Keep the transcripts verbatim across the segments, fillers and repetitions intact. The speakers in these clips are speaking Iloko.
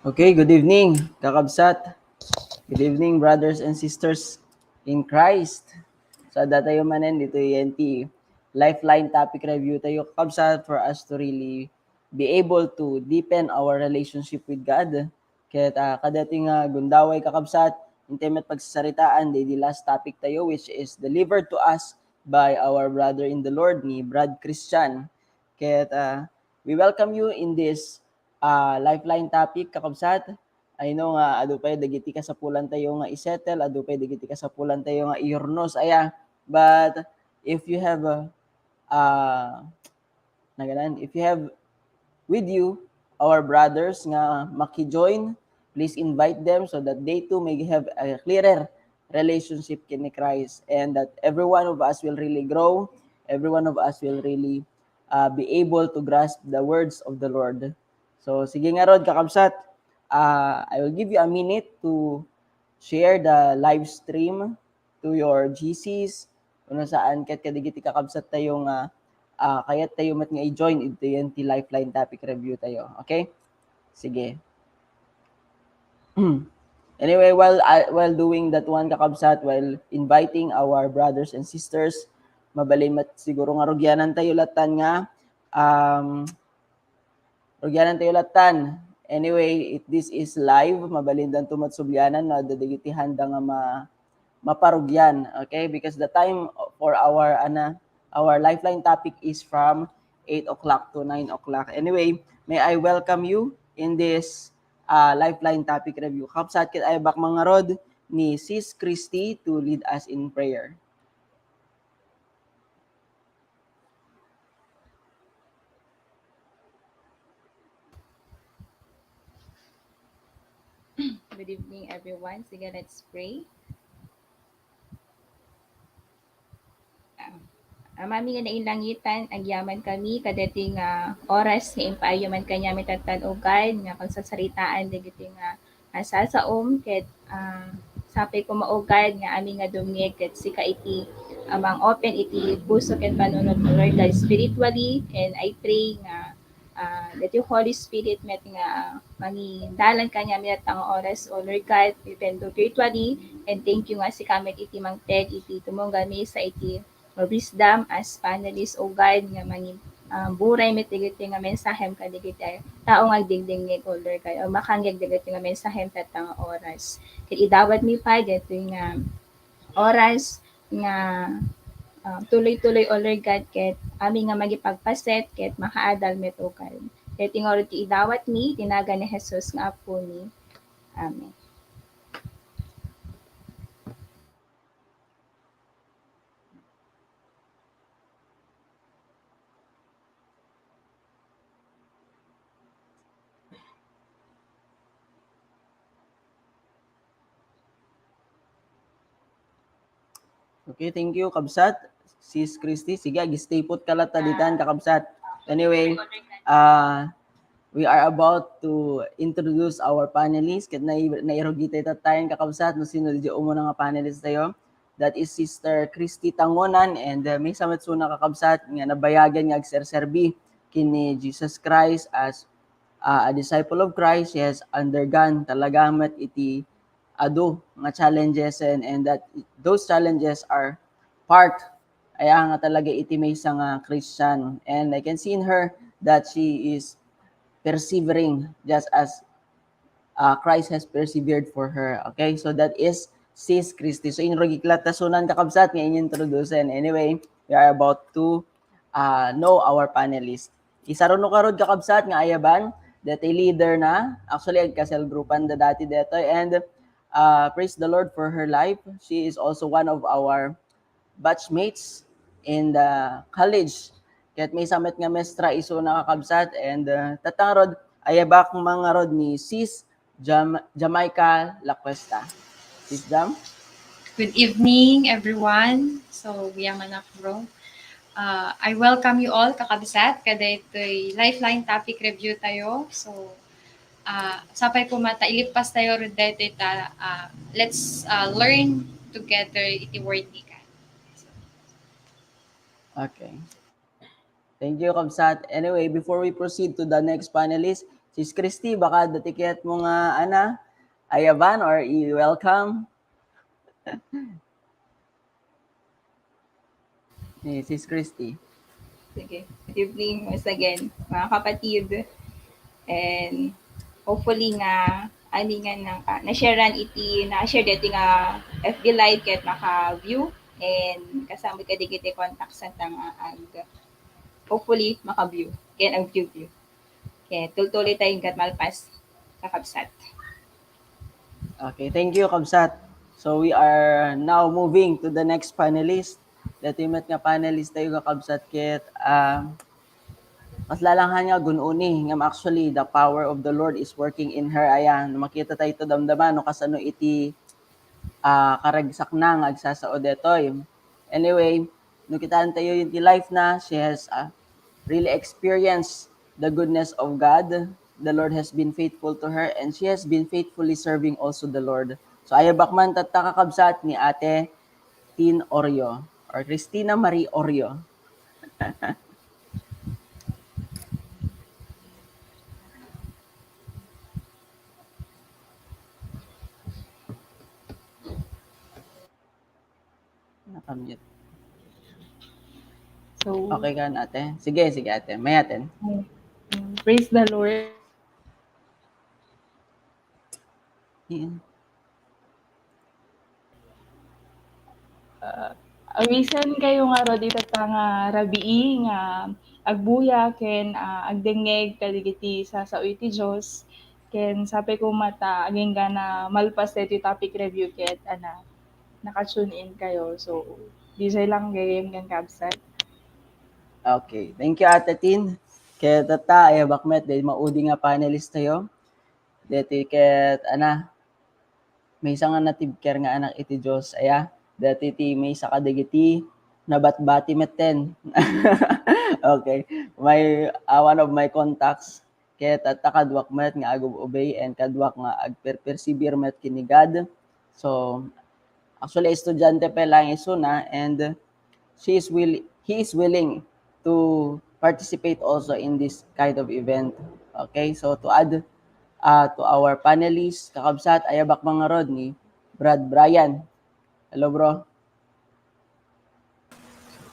Okay, good evening, kakabsat. Good evening, brothers and sisters in Christ. So, adda tayo manen ditoy iti Lifeline topic review tayo, kakabsat, for us to really be able to deepen our relationship with God. Ket, ah, kadatoy nga gundaway, kakabsat, intay met pagsasaritaan, the, the last topic tayo, which is delivered to us by our brother in the Lord, ni Brad Christian. Ket, ah, we welcome you in this, ah, Lifeline topic, kakabsat. I know nga adu pay dagiti kasapulan tayo nga isettle, adu pay dagiti kasapulan tayo nga iyurnos, aya. But if you have, ah, ah, naganan, if you have with you our brothers nga makijoin, please invite them so that they too may have a clearer relationship ken ni Christ, and that every one of us will really grow, every one of us will really, uh, be able to grasp the words of the Lord. So, sige ngarud, kakabsat, uh, I will give you a minute to share the live stream to your G Cs, no saan ket kadagiti kakabsat tayo nga, ah, kayat tayo met nga i-join iti, iti Lifeline topic review tayo. Okay? Sige. Anyway, while, ah, while doing that one, kakabsat, while inviting our brothers and sisters, mabalin met siguro nga rugianan tayo latan nga, um, rugianan tayo latan. Anyway, if this is live, mabalindan to met sublianan no adda dagiti handa nga ma-, maparugian, okay? Because the time for our, ana, our Lifeline topic is from eight o'clock to nine o'clock. Anyway, may I welcome you in this, uh, Lifeline topic review. Kakabsat, ket ayabak man ngarud ni Sis Christy to lead us in prayer. Good evening, everyone. Sige, let's pray. Ah, Amami nga nailangitan, agyaman kami kadagiti nga oras nga impaayyo man kaniami tattan, O God, nga pagsasaritaan dagiti nga, ah, sasaom, ket, ah, sapay koma, O God, nga amin nga dumngeg ket sika iti, ah, mang-open iti puso ken panunot, Lord God, spiritually, and I pray nga, ah, that your Holy Spirit met nga mangidalan kaniami tattan nga oras, O Lord God, even though virtually, and thank you nga sika met iti mangted iti tumunggal maysa iti wisdom as panelist, O God, nga mangin-, ah, buray met dagiti nga mensahem kadagiti tao nga agdingdingngeg, O Lord God, o makangngeg dagiti nga mensahem tattan nga oras. Ket idawatmi pay dagiti nga oras nga, ah, tuloy-tuloy, O Lord God, ket amin nga mangipagpaset ket makaadal met, O God. Ket ngarud ti idawatmi, iti nagan ni Jesus nga Apomi. Amen. Okay, thank you, kabsat. Sis Christy, sige, ag-stay put ka latta ditan, kakabsat. Anyway, ah, we are about to introduce our panelists. Ket nai-, nairugitayo tattayen, kakabsat, no sino diay umuna nga panelist tayo. That is Sister Christy Tangonan, and, uh, maysa met isuna, kakabsat, nga nabayagan nga agserserbi ken ni Jesus Christ as, uh, a disciple of Christ. She has undergone talaga met iti adu nga challenges, and, and that those challenges are part, aya, nga talaga iti maysa nga Christian. And I can see in her that she is persevering just as, uh, Christ has persevered for her. Okay, so that is Sis Christy. So, inrugik latta isunan, kakabsat, nga in-introduce. And anyway, we are about to, uh, know our panelists. Isaruno ngarud, kakabsat, nga ayaban, daytoy leader na. Actually, agka-cell groupan da dati daytoy. And, uh, praise the Lord for her life. She is also one of our batchmates in the college. Ket maysa met nga mestra isuna, kakabsat, and, uh, tatta ngarud, ayabak man ngarud ni Sis Jam-, Jamaica Lacuesta. Sis Jam? Good evening, everyone. So, gayam a, bro. Uh, I welcome you all, kakabsat, kadaytoy Lifeline topic review tayo. So, ah, sapay koma ta ilipas tayo daytoy ta, ah, let's, ah, learn together iti word ni God. Okay. Thank you, kabsat. Anyway, before we proceed to the next panelist, Sis Christy, baka adda ti kayatmo nga, ana, ayaban or i-welcome? Ni Sis Christy. Sige. Good evening once again, mga kapatid. And hopefully nga, ani nga naka, na-sharean iti, na-share dati nga F B Live ket maka-view. And kasama kadagiti contacts ta nga ag, hopefully, maka-view. Ken ag-view-view. Ket tultuloy tayo ket malpas, kakabsat. Okay, thank you, kabsat. So we are now moving to the next panelist. Dati met nga panelist tayo, kakabsat, ket, ah, kas lalangan nga gun-oni, ngem actually, the power of the Lord is working in her. Aya, no makita tayo ito, damdama, no, kasano iti, ah, karagsakna nga agsasao detoy. Anyway, no kitaan tayo yung ti life na, she has, ah, really experienced the goodness of God. The Lord has been faithful to her and she has been faithfully serving also the Lord. So, ayabak man tatta, kakabsat, ni Ate Tin Orio or Christina Marie Orio. Nakamute. So, Okay ka na, ate? Sige, sige, ate. May atin. Mm, praise the Lord. Iyan. Ah, awisen kayo nga, Rod, ita ta nga rabii nga agbuya ken, ah, agdengngeg kadagiti sasao iti Dios. Ken sapay ko met ta agingga na malpas daytoy topic review ket, ana, naka-tune in kayo. So, disay lang gayam ken kabsat. Okay. Thank you, Ate Tin. Ket tatta, ayabak met, daydi maudi nga panelist tayo. Deti ket, ana, maysa nga natibker nga anak iti Dios, aya. Deti ti maysa kadagiti nabatbati metten. Okay. My, ah, one of my contacts, ket tatta, kaduak met nga agub-ubay and kaduak nga agperpersibir met ken ni God. So, actually, estudyante pa lang isuna, and she is will-, he is willing to participate also in this kind of event. Okay, so to add, uh, to our panelists, kakabsat, ayabak man ngarud ni Brad Brian. Hello, bro.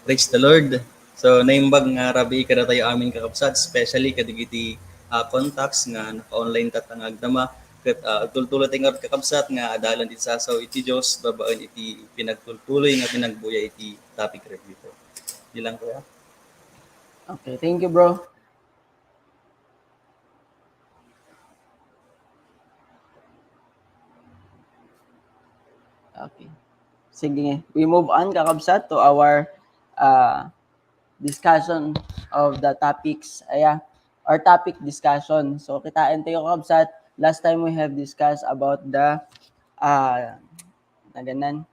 Praise the Lord. So, naimbag nga rabii kadatayo amin, kakabsat, especially kadagiti, ah, contacts nga naka-online tatta nga agdama. Ket, ah, agtultuloy tayo nga kakabsat nga adalan ti sasao iti Dios babaen iti pinagtultuloy nga pinagbuya iti topic review ko. Di lang, kuya. Okay, thank you, bro. Okay. Sige, we move on, kakabsat, to our, uh, discussion of the topics. Aya, our topic discussion. So, kitaan tayo, kakabsat. Last time we have discussed about the, uh, naganan,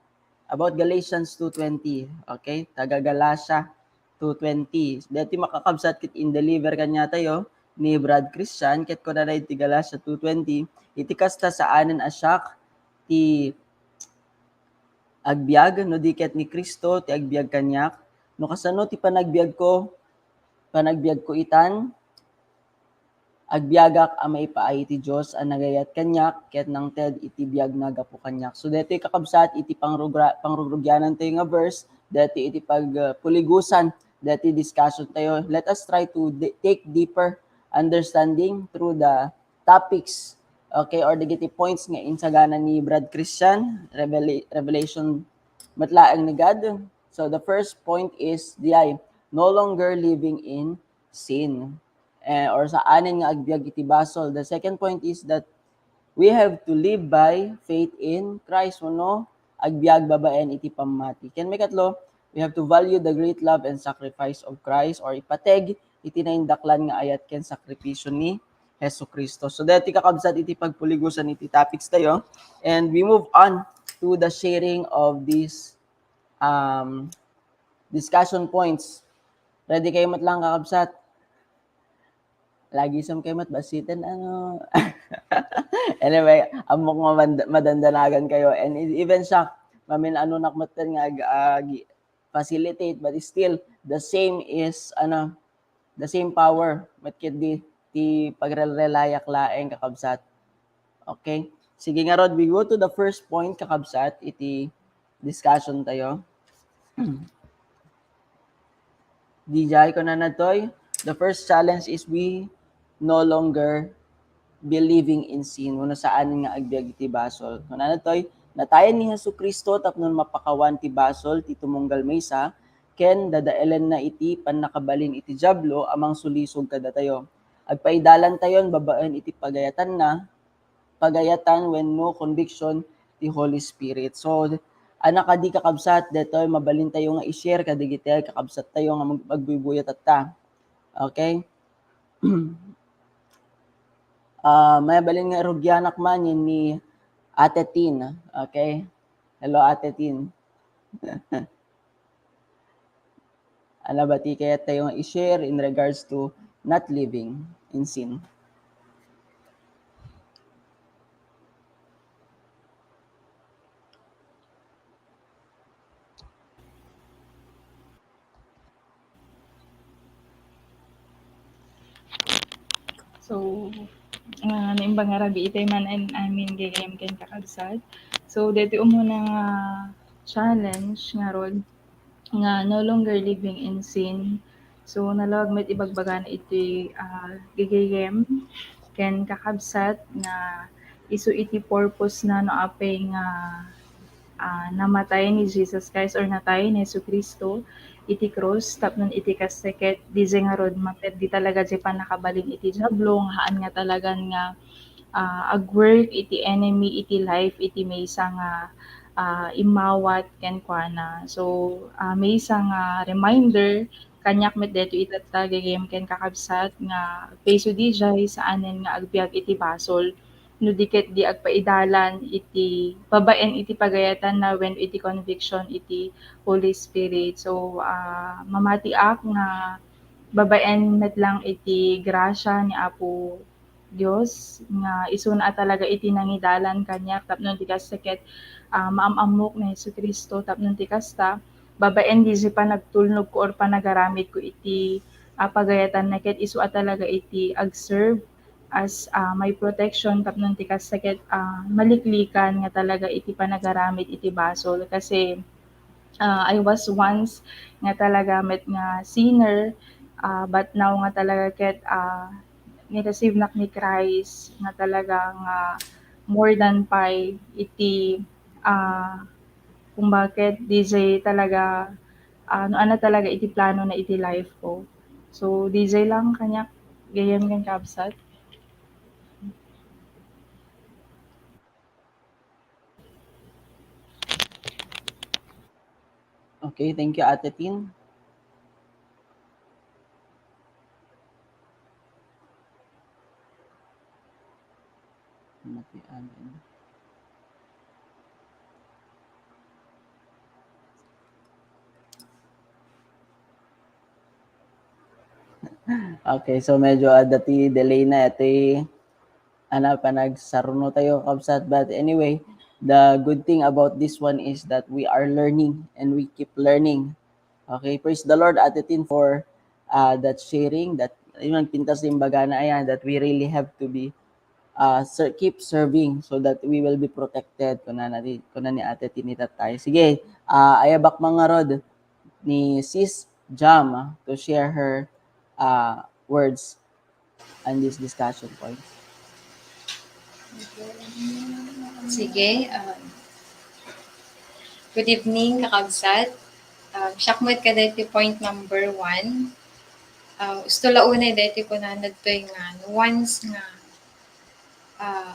about Galatians two twenty. Okay? Taga Galatia two twenty. Dati makakabsat ket in-deliver kaniatayo ni Brad Christian, ket kunana iti Galatia two twenty, iti kasta, saanen a siak ti agbiag, no di ket ni Cristo ti agbiag kaniak. No kasano ti panagbiagko, panagbiagko itan, agbiagak a maipaay iti Dios a nagayat kaniak ket nangted iti biagna gapu kaniak. So, daytoy, kakabsat, iti pangrugra-, pangrugrugianan tayo nga verse, daytoy iti pag, uh, puligusan, daytoy discussion tayo. Let us try to di-, take deeper understanding through the topics, okay, or dagiti points nga insagana ni Brad Christian, Revela-, Revelation met laeng ni God. So, the first point is, diay, no longer living in sin, eh, or saanen nga agbiag iti basol. The second point is that we have to live by faith in Christ, wenno agbiag babaen iti pammati. Ken maikatlo, we have to value the great love and sacrifice of Christ, or ipateg iti naindaklan nga ayat ken sakripisyo ni Jesu-Cristo. So, daytoy, kakabsat, iti pagpuligusan iti topics tayo. And we move on to the sharing of these, um, discussion points. Ready kayo met lang, kakabsat? Lagi sam kayo met basiten, ano? Anyway, ammok nga mad-, madandanagan kayo. And e-, even siak, mamin-anonak metten nga ag-, ag-, facilitate, but still, the same is, ano, the same power met ketdi ti pagrerelayak laeng, kakabsat. Okay? Sige ngarud, we go to the first point, kakabsat, iti discussion tayo. Dijay, kunana toy, the first challenge is we no longer be living in sin. Wenno saan nga agbiag iti basol. Kunana toy, natayen ni Jesu-Cristo tapno mapakawan ti basol ti tumunggal maysa, ken dadaelenna iti pannakabalin iti Diablo a mangsulisog kadatayo. Agpaidalantayon babaen iti pagayatanna, pagayatan wenno conviction ti Holy Spirit. So, anak, kadi, kakabsat, detoy mabalintayo nga i-share kadagiti kakabsattayo nga mag-, magbuybuya tatta. Okay? Ah, mabalin nga irugianak man ni Ate Tin. Okay? Hello, Ate Tin. Ano ba ti kayattayo nga i-share in regards to not living in sin? So, ah, naimbag nga rabii itay man-, amin gagayyem ken kakabsat. So, daytoy umuna nga challenge ngarud nga no longer living in sin. So, nalawag met ibagbagana iti, ah, gagayyem ken kakabsat nga isu iti purpose na no apay nga, ah, namatayen ni Jesus Christ or natayen ni Jesu-Cristo iti krus, tapno iti kasta ket dijay ngarud, maperdi talaga jay pannakabalin iti Diablo, nga haan nga talagan nga, ah, agwork iti enemy, iti life, iti maysa nga, ah, immawat kenkuana. So, ah, maysa nga reminder kaniak met daytoy itatta, gagayyem ken kakabsat, nga agpayso dijay, saanen nga agbiag iti basol no di ket di agpaidalan iti babaen iti pagayatanna wenno iti conviction iti Holy Spirit. So, ah, mamatiak nga babaen met lang iti grasia ni Apo Dios nga isuna a talaga iti nangidalan kaniak tapno ti kasta ket, ah, maam-ammok ni Jesu-Cristo tapno ti kasta babaen dijay panagtulnogko or panagaramidko iti, ah, pagayatanna ket isu a talaga iti agserve as, ah, my protection tapno ti kasta ket, ah, maliklikan nga talaga iti panagaramid iti basol. Kasi, ah, I was once nga talaga met nga sinner, ah, but now nga talaga ket, ah, ni-receive nak ni Christ nga talaga nga more than pay iti, ah, kung bakit dijay talaga, ah, no, ano talaga iti plano na iti life ko. So, dijay lang kaniak, gayam ken kabsat. Okay, thank you, Ate Tin. Mati amin. Okay, so medyo adda ti delay na iti, ano, panagsaruno tayo, kabsat. But anyway, the good thing about this one is that we are learning and we keep learning. Okay, praise the Lord, Ate Tin, for, uh, that sharing, that, yun, nagpintas din baga na, ayan, that we really have to be, uh, ser-, keep serving so that we will be protected, kuna na di, kuna ni Ate Tin, itatay. Sige, uh, ayabak man ngarud ni Sis Jam, ah, to share her, uh, words and these discussion points. Sige, um, good evening, kakabsat. Um, siak met kadaytoy point number one. Uh, usto la unay daytoy kunana daytoy nga, no, once nga, ah,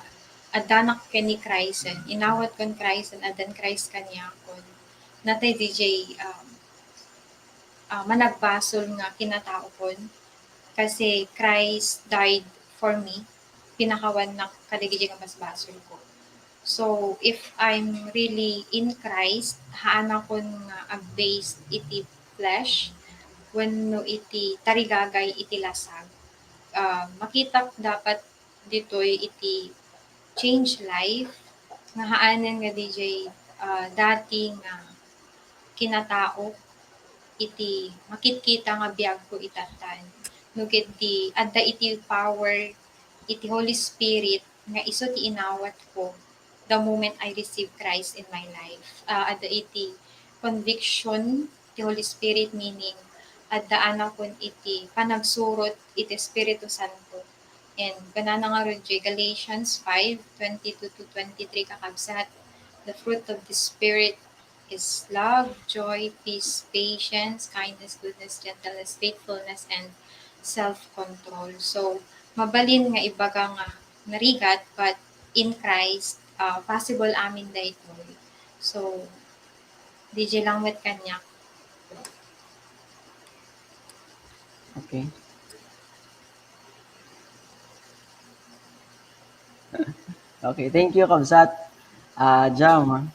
addanak ken ni Christ, inawat kon Christ, addan Christ kaniakon. Natay dijay, um, ah, managbasol nga kinataokon. Kasi Christ died for me, pinakawannak kadagiti nga basbasolko. So, if I'm really in Christ, haanakon nga ag-based iti flesh wenno iti tarigagay iti lasag. Ah, makitak dapat ditoy iti change life nga haanen nga dijay, ah, dati nga kinataok iti makitkita nga biagko itattan. no ket di adda iti power iti Holy Spirit nga isu ti inawatko the moment I receive Christ in my life. Ah, adda iti conviction ti Holy Spirit, meaning addaanakon iti panagsurot iti Espiritu Santo. And kunana ngarud diay Galatians five twenty-two to twenty-three, kakabsat, "The fruit of the Spirit is love, joy, peace, patience, kindness, goodness, gentleness, faithfulness, and self-control." So, mabalin nga ibaga nga narigat, but in Christ, ah, possible amin daytoy. So, D J lang met kaniak. Okay. Okay, thank you, Kabsat. Ah, Jam, ah,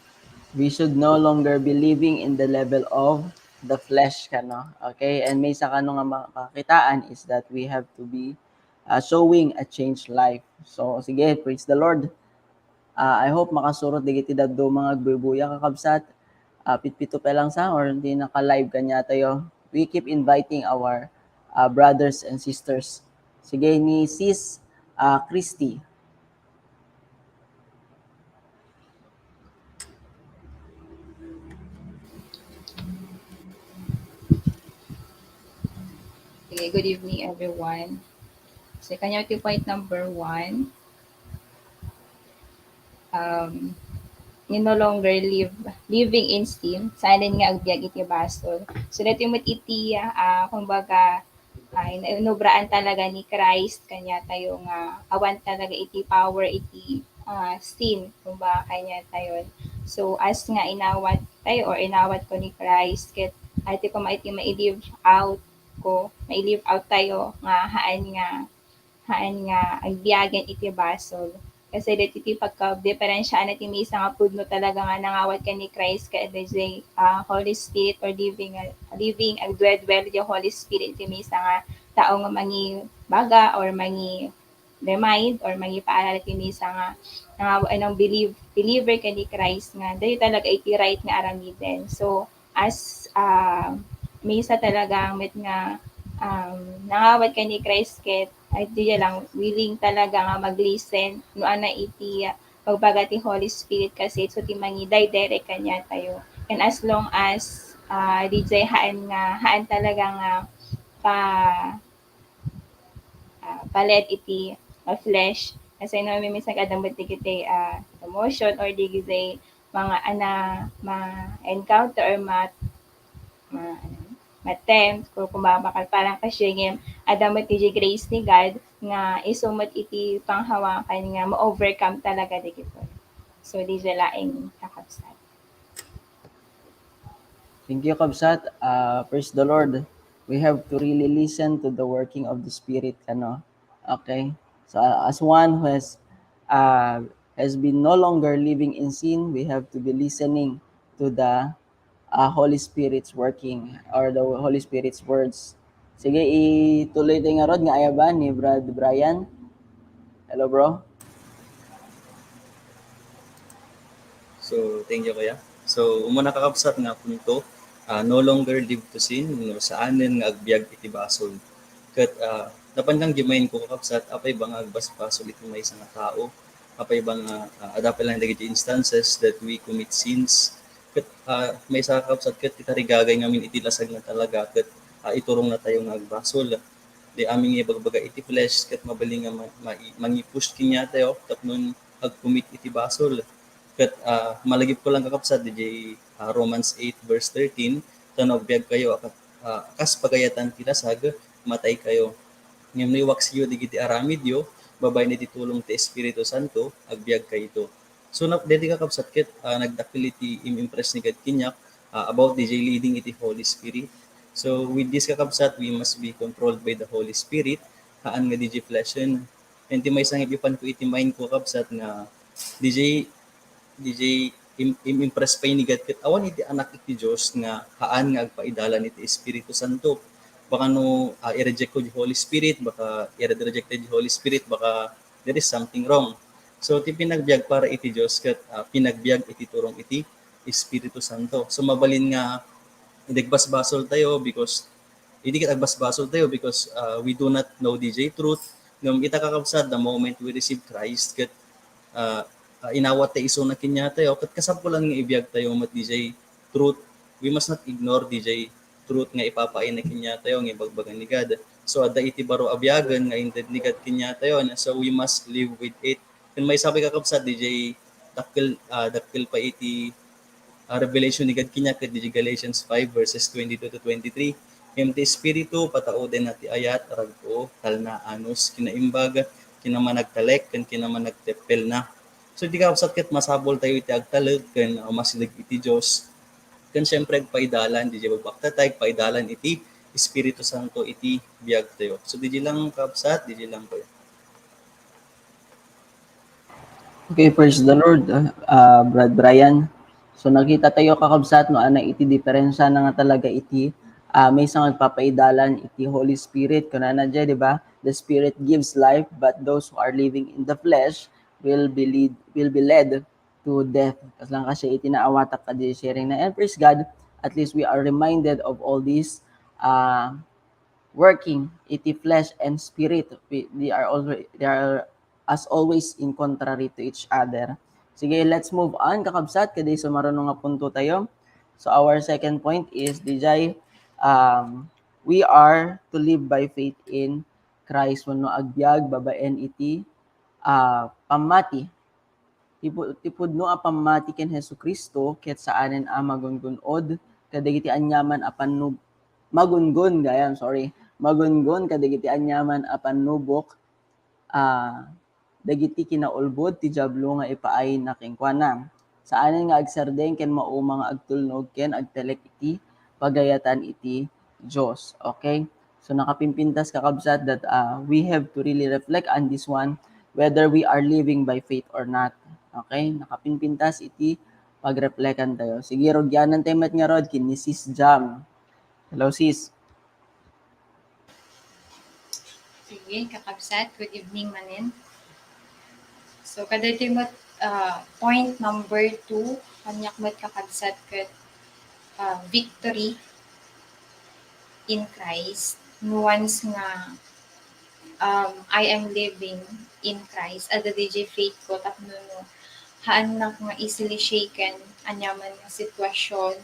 we should no longer be living in the level of the flesh, kano? Okay, and maysa kano nga makakitaan is that we have to be, ah, showing a changed life. So, sige, praise the Lord. Ah, I hope makasurot dagiti dadduma nga agbubuya, kakabsat. Ah, pitpito pay lang sa or di naka-live kaniatayo. We keep inviting our, ah, brothers and sisters. Sige, ni Sis, ah, Christy. Okay, good evening, everyone. So, kaniayo ti point number one. Um, you no longer live living in sin, saanen nga agbiag iti basol. So, daytoy met iti, ah, kumbaga, ay, na-, inubraan talaga ni Christ kaniatayo nga awan talaga iti power iti, ah, sin, kumbaga, kaniatayo. So, as nga inawat tayo or inawat ko ni Christ, ket ay ti koma iti mai-live out ko, mai-live out tayo nga haan nga, haan nga agbiagen iti basol. Kasi daytoy ti pagkadiperensiaan ti maysa nga pudno talaga nga nangawat ken ni Christ ket daytoy, ah, Holy Spirit or living, living, agdueduelo ti Holy Spirit ti maysa nga tao nga mangibaga or mangi-remind or mangipaaralem ti maysa nga nangawa-, anong believe, believer ken ni Christ nga daytoy talaga iti right nga aramiden. So, as, ah, maysa talaga met nga, um, nangawat ken ni Christ ket, ay, diay lang, willing talaga nga mag-listen no ania iti, ah, pagbaga ti Holy Spirit kasi isu ti mangidiredirect kaniatayo. And as long as, ah, diay haan nga, haan talaga nga pa-, ah, pa-led iti, ah, flesh, kasi no, mimisan adda met dagiti, ah, emotion or dagiti mga ana ma-encounter or ma-, ma-, ano, ma-tempt, kung, kung bakal parang kasi ngem, adda met iti grace ni God nga isu met iti panghawakan nga ma-overcome talaga dagitoy. So, diay laeng, kakabsat. Thank you, Kabsat. Uh, praise the Lord. We have to really listen to the working of the Spirit, ano? Okay? So, uh, as one who has, uh, has been no longer living in sin, we have to be listening to the, uh, Holy Spirit's working or the Holy Spirit's words. Sige, ituloy tayo ngarud nga ayaban ni Brad Brian. Hello, bro. So, thank you, Kuya. So, umuna, kakabsat, nga punto, ah, no longer live to sin, no, saanen nga agbiag iti basol. Ket, ah, napan lang diay mind ko, kakabsat, apay ba nga agbasbasol iti maysa nga tao? Apay ba nga, ah, adda pay lang dagiti instances that we commit sins? Ket, ah, maysa, kakabsat, ket ti tarigagay ngamin iti lasag nga talaga ket, ah, iturongna tayo nga agbasol. Di amin nga ibagbaga iti flesh ket mabalin nga ma-, ma-, mangi-push kaniatayo tapno agcommit iti basol. Ket, ah, malagipko lang, kakabsat, diay, ah, Romans eight verse thirteen, "Ta no agbiagkayo a kat-, ah, kas pagayatan ti lasag, mataykayo. Ngem no iwaksiyo dagiti aramidyo, babaen iti tulong ti Espiritu Santo, agbiagkayto." So, na, daydi, kakabsat, ket, ah, nagdakkel iti im-impress ni God kaniak, ah, about diay leading iti Holy Spirit. So, with this, kakabsat, we must be controlled by the Holy Spirit, haan nga diay fleshen. And ti maysa nga ipanko iti mind ko, kabsat, nga diay, diay im-, im-impress pay ni God ket awan iti anak iti Dios nga haan nga agpaidalan iti Espiritu Santo. Baka no, ah, i-reject ko diay Holy Spirit, baka i-reject diay Holy Spirit, baka there is something wrong. So, ti pinagbiag para iti Dios ket, ah, pinagbiag iti turong iti Espiritu Santo. So, mabalin nga idi agbasbasol tayo because Idi ket agbasbasoltayo because, ah, we do not know D J truth. Ngem ita, kakabsat, the moment we receive Christ, ket, ah, ah, inawat ta isuna kaniatayo, ket kasapulan nga ibiagtayo met D J truth. We must not ignore D J truth nga ipapaayna kaniatayo nga ibagbaga ni God. So, adda iti baro a biagen nga inted ni God kaniatayo, na, so we must live with it. Ken maysa pay, kakabsat, D J dakkel, ah, dakkel pa iti, ah, revelation ni God kaniak ket D J Galatians five verses twenty-two to twenty-three. Ngem ti Espiritu, pataudena ti ayat, rag-o, talna, anus, kinaimbag, kinamanagtalek, ken kinamanagteppelna. So, iti kakabsat ket masapultayo iti agtalek ken, ah, umasideg iti Dios. Ken siyempre, agpaidalan, D J bagbaktatay, agpaidalan iti Espiritu Santo iti biagtayo. So, D J lang, kakabsat, D J lang po. Okay, praise the Lord, ah, ah, Brad Brian. So, nakitatayo, kakabsat, no, ania iti diperensana nga talaga iti, ah, maysa nga agpapaidalan iti Holy Spirit. Kunana diay, di ba? "The Spirit gives life, but those who are living in the flesh will be lead, will be led to death." Kasla nga siya iti naawatak kadi sharing na. And praise God, at least we are reminded of all these, ah, working iti flesh and spirit. We, they are always, they are as always in contrary to each other. Sige, let's move on, kakabsat, kadi sumaruno nga puntotayo. So our second point is, D J, um, we are to live by faith in Christ wenno agbiag babaen iti, ah, pammati. Ti pu-, ti pudno a pammati ken Jesu-Cristo ket saanen a magungun-od kadagiti aniaman a pannub-, magungun, gayam, sorry, magungun kadagiti aniaman a pannubok, ah, dagiti kinaulbod ti Diablo nga ipaayna kenkuana. Saanen nga agsardeng ken mauma nga agtulnog ken agtalek iti pagayatan iti Dios. Okay? So, nakapimpintas, kakabsat, that, ah, we have to really reflect on this one, whether we are living by faith or not. Okay? Nakapimpintas iti pagreflekantayo. Sige, rugianantayo met ngarud ken ni Sis Jam. Hello, sis. Sige, kakabsat, good evening manen. So, kadaytoy met, ah, point number two, kaniak met, kakabsat, ket, ah, victory in Christ. No, once nga, um, I am living in Christ, adda D J faith ko, tapno no, haannak nga easily shaken aniaman nga sitwasyon,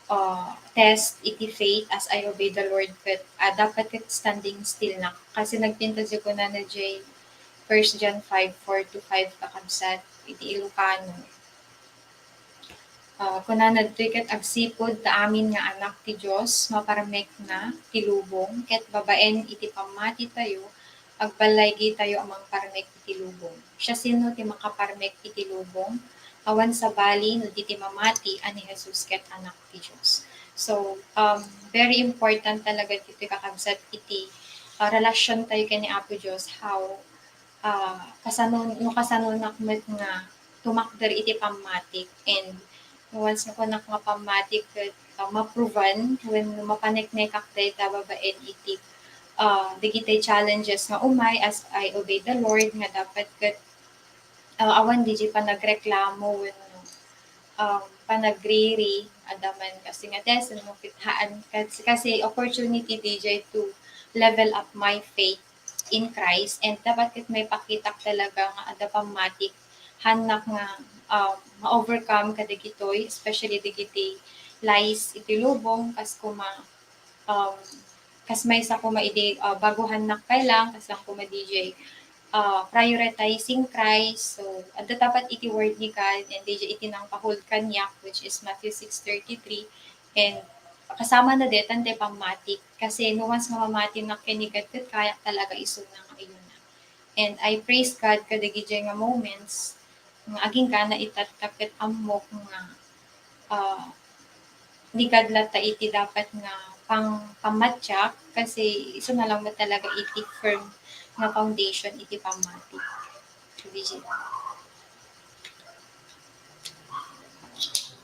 ah, test iti faith as I obey the Lord, ket, ah, dapat ket standing still na. Kasi nagpintas ti kunana diay First John five, four to five, kakabsat, iti Ilocano. Ah, kunana ditoy ket agsipud ta amin nga anak ti Dios, maparmekna ti lubong, ket babaen iti pammatitayo, agballigitayo a mangparmek iti lubong. Siasino ti makaparmek iti lubong? Awan sabali no di ti mamati a ni Jesus ket Anak ti Dios. So, um, very important talaga ditoy, kakabsat, iti, ah, relationtayo ken ni Apo Dios, how, ah, kasano, no kasanonak met nga tumakder iti pammatik, and once nga kunak nga pammatik ket, ah, maproven wenno mapaneknekak dayta babaen iti, ah, dagiti challenges nga umay as I obey the Lord, nga dapat ket, ah, awan diay panagreklamo wenno, um, panagriri, adda man kasi nga test, no, ket haan, kas-, kasi opportunity diay to level up my faith in Christ, and dapat ket maipakitak talaga nga adda pammatik, haannak nga, um, ma-overcome kadagitoy, especially dagiti lies iti lubong, kas kuma, um, kas maysa kuma idi, ah, bago haannak pay lang, kas lang kuma diay, ah, prioritizing Christ. So, adda dapat iti word ni God, and diay iti nangpa-hold kaniak, which is Matthew six thirty-three, and kasama na detan ti pammatik. Kasi no once nga mamatinak ken ni God, ket kayak talaga isuna nga ayuna. And I praise God kadagiti nga moments nga agingga na itatta ket ammok nga, ah, ni God latta iti dapat nga pang-, pammatyak, kasi isuna lang met talaga iti firm nga foundation iti pammati. Bridget.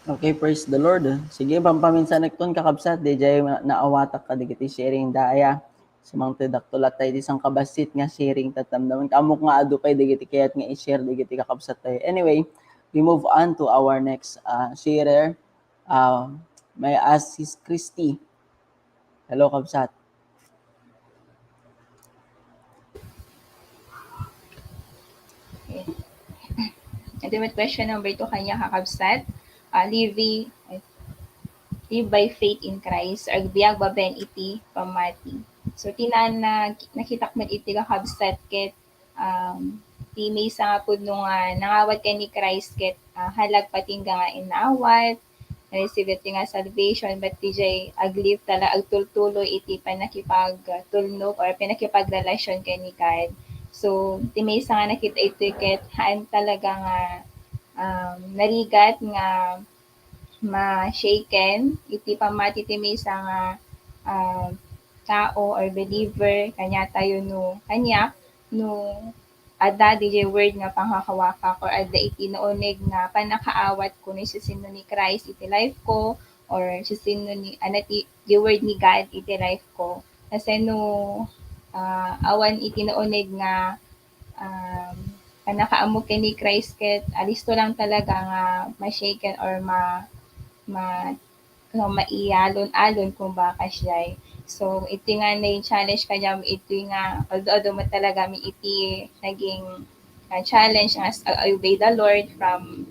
Okay, praise the Lord. Sige, pampaminsanek ton, kakabsat, diay naawatak kadagiti sharing daya. Sumangtedakto latta iti sangkabassit nga sharing, tatamnaman. Ammok nga adu pay dagiti kayat nga i-share dagiti kakabsattayo. Anyway, we move on to our next, uh, sharer. Uh, may I ask Sis Christy. Hello, kabsat. Okay. And then with question number two kanya, kakabsat, uh, live, live by faith in Christ, agbiag babaen iti pammati. So, ti na, nakitak met iti kakabsat ket, um, ti maysa nga pudno nga nangawat ken ni Christ ket, ah, halagpatingga nga inawat, na-receive ti nga salvation, but dijay aglib tala agtultuloy iti pannakipagtulnog or pannakipagrelasyon ken ni God. So, ti maysa nga nakita itoy ket haan talaga nga, um, narigat nga ma-shaken iti pammati ti maysa nga, ah, tao or believer, kaniatayo no, kaniak, no adda dijay word nga pangkakawakak or adda iti nauneg nga pannakaawat ko no siasino ni Christ iti life ko or siasino ni, ano, ti, di word ni God iti life ko. Kasi no, ah, awan iti nauneg nga, um, pannakaammo ken ni Christ ket alisto lang talaga nga ma-shaken or ma-, ma-, no, maialon-alon kumbaga siya. So, iti nga na-challenge kaniam, iti nga, although adu met talaga mi iti naging, ah, challenge nga as, uh, obey the Lord from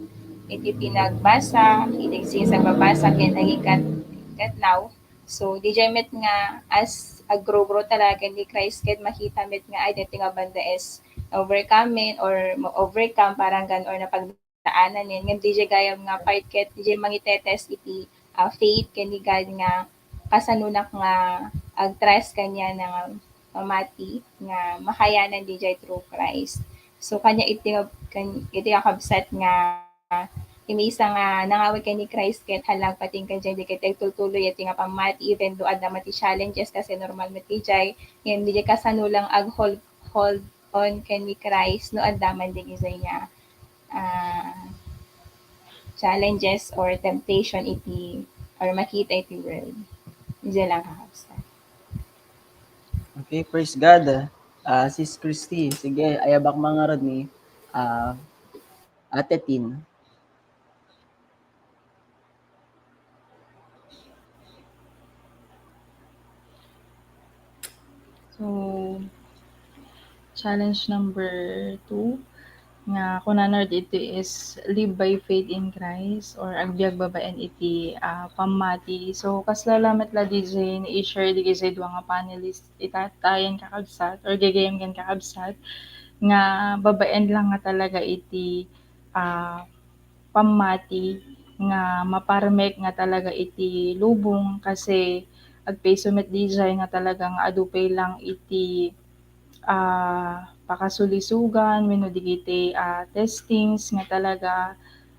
iti pinagbasa, iti since nagbabasa, ken naging kat-, kat now. So, dijay met nga as a grow-grow talaga ni Christ, ket makita met nga ay, dati nga banda is overcoming or ma-overcome, parang gan-, or napag-, daanan nen. Ngem dijay gayam nga part ket dijay mangitetes iti, ah, faith ken ni God nga kasanonak nga agtrust kaniana nga mamati nga makayanan dijay through Christ. So, kania iti nga, kan-, iti nga kabsat nga ti maysa nga nangawat ken ni Christ ket halagpatingga dijay ket agtultuloy iti nga pammati, even though adda met ti challenges kasi normal met dijay. Ngem dijay kasano lang ag-hold, hold on ken ni Christ no adda man dagijay nga ah, challenges or temptation iti, or makita iti world. Diyan lang, kakabsat. Okay, praise God. Ah, Sis Christy, sige, ayabak man ngarud ni, ah, Ate Tin. So, challenge number two, nga kunana dito is live by faith in Christ or agbiag babaen iti, ah, pammati. So, kasla la met la D J ni i-share dagiti dua nga panelist ita, tayen kakabsat or gagayyem ken kakabsat nga babaen lang nga talaga iti, ah, pammati nga maparmek nga talaga iti lubong, kasi agpayso met dijay nga talaga nga adu pay lang iti, ah, pakasulisogan wenno dagiti, ah, testings nga talaga,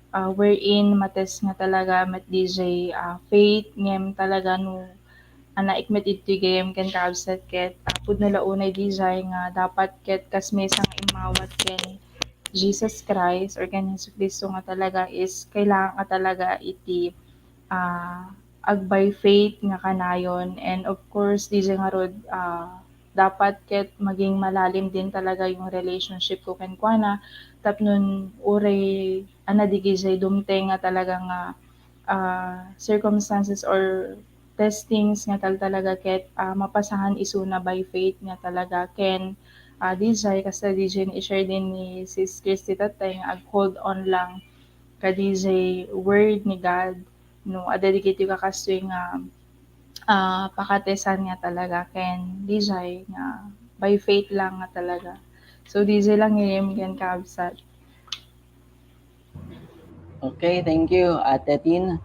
ah, wherein matest nga talaga met dijay, ah, faith ngem talaga no anaik met iti gayam ken kakabsat ket, ah, pudno la unay dijay nga dapat ket kas maysa nga immawat ken Jesus Christ or ken Jesu-Cristo nga talaga is kailangan nga talaga iti, ah, ag by faith nga kanayon. And of course, dijay ngarud, ah, dapat ket maging malalim din talaga yung relationship ko kenkuana tapno uray a nadigijay dumteng nga talaga nga, ah, circumstances or testings nga tal-, talaga ket, ah, mapasahan isuna by faith nga talaga ken, ah, dijay, kasta dijay ni i-share din ni Sis Christy tattay nga ag-hold on lang kadijay word ni God, no, adda dagiti kakastoy nga, ah, pakatesan nga talaga ken dijay nga by faith lang nga talaga. So, dijay lang ngayon ken kabsat. Okay, thank you, Ate Tin.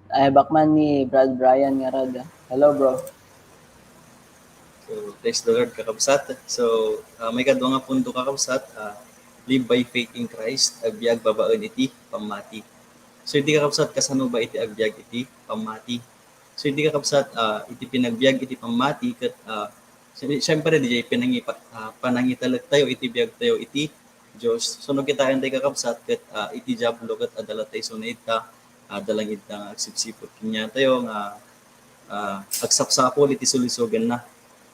Ayabak man ni Brad Brian ngarud. Hello, bro. So, praise the Lord, kakabsat. So, ah, maikadua nga punto, kakabsat, ah, live by faith in Christ, agbiag babaen iti pammati. So, iti kakabsat, kasano ba iti agbiag iti pammati? So, iti kakabsat, ah, iti pinagbiag iti pammati, ket, ah, si-, siyempre, dijay pinangipa-, ah, panangitaliktayo iti biagtayo iti Dios. So, no kitaentayo, kakabsat, ket, ah, iti Diablo ket adda latta isuna ita, adda lang ita nga agsipsiput kaniatayo nga, ah, agsapsapul iti sulisoganna.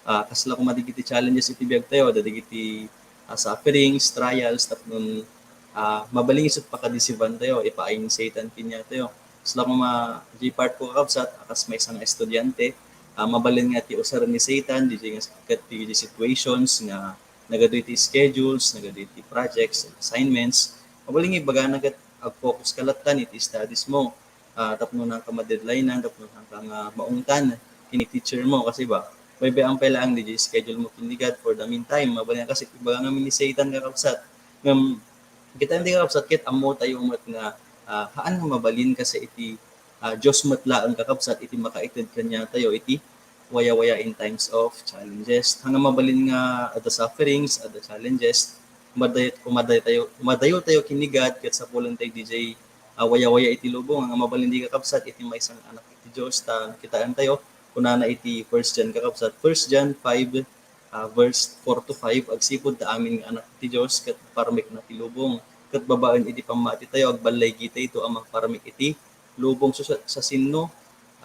Ah, kasla koma dagiti challenges iti biagtayo, adda dagiti, ah, sufferings, trials, tapno, ah, mabalin isu ti pakadisibantayo, ipaay ni Satan kaniatayo. Kasla koma, di part ko, kakabsat, a kas maysa nga estudiante, Ah, mabalin nga ti usaren ni Satan, diay nga ket diay situations nga nagadu iti schedules, nagadu iti projects, assignments, mabalin nga ibagana ket ag-focus ka lattan iti studies mo. Ah, tapno saan ka ma-deadline-an, tapno saan ka nga maungtan ken ni teacher mo, kasi ba, baybay-am pay laeng diay schedule mo ken ni God for the meantime. Mabalin nga kasi ibaga ngamin ni Satan, kakabsat. Ngem, kitaen ti kakabsat, ket ammotayo met nga, ah, haan nga mabalin kasi iti, ah, Dios met laeng, kakabsat, iti makaited kaniatayo iti wayawaya in times of challenges. Haan nga mabalin nga adda sufferings, adda challenges, umadayo, umadayo tayo, umadayo tayo ken ni God, ket sapulen tayo diay, ah, wayawaya iti lubong. Haan nga mabalin di, kakabsat, iti maysa nga anak iti Dios, ta kitaen tayo, kunana iti First John, kakabsat, First John five, ah, verse four to five, agsipud ta amin nga anak ti Dios ket parmekna ti lubong. Ket babaen iti pammati tayo, agballaygi tayo a mangparmek iti lubong. So, sa, sa sinno,